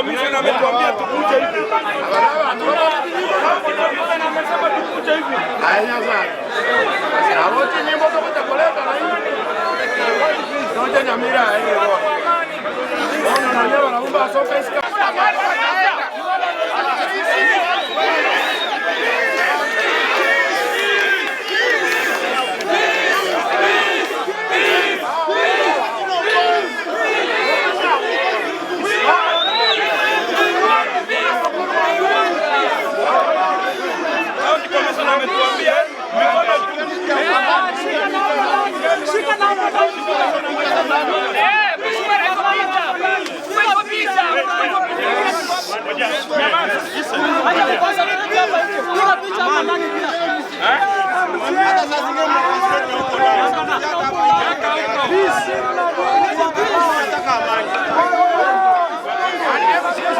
Commissioner ametuambia tukuje hivi. Commissioner amesema tukuje hivi. Haya sana. Awote nyimbo zote kuleta na hii. Noja Nyamira hiyo. Ona na leo naomba soka iska. County Commissioner ametuambia mikono juu.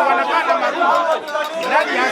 Wanapanda marufu. Ndani ya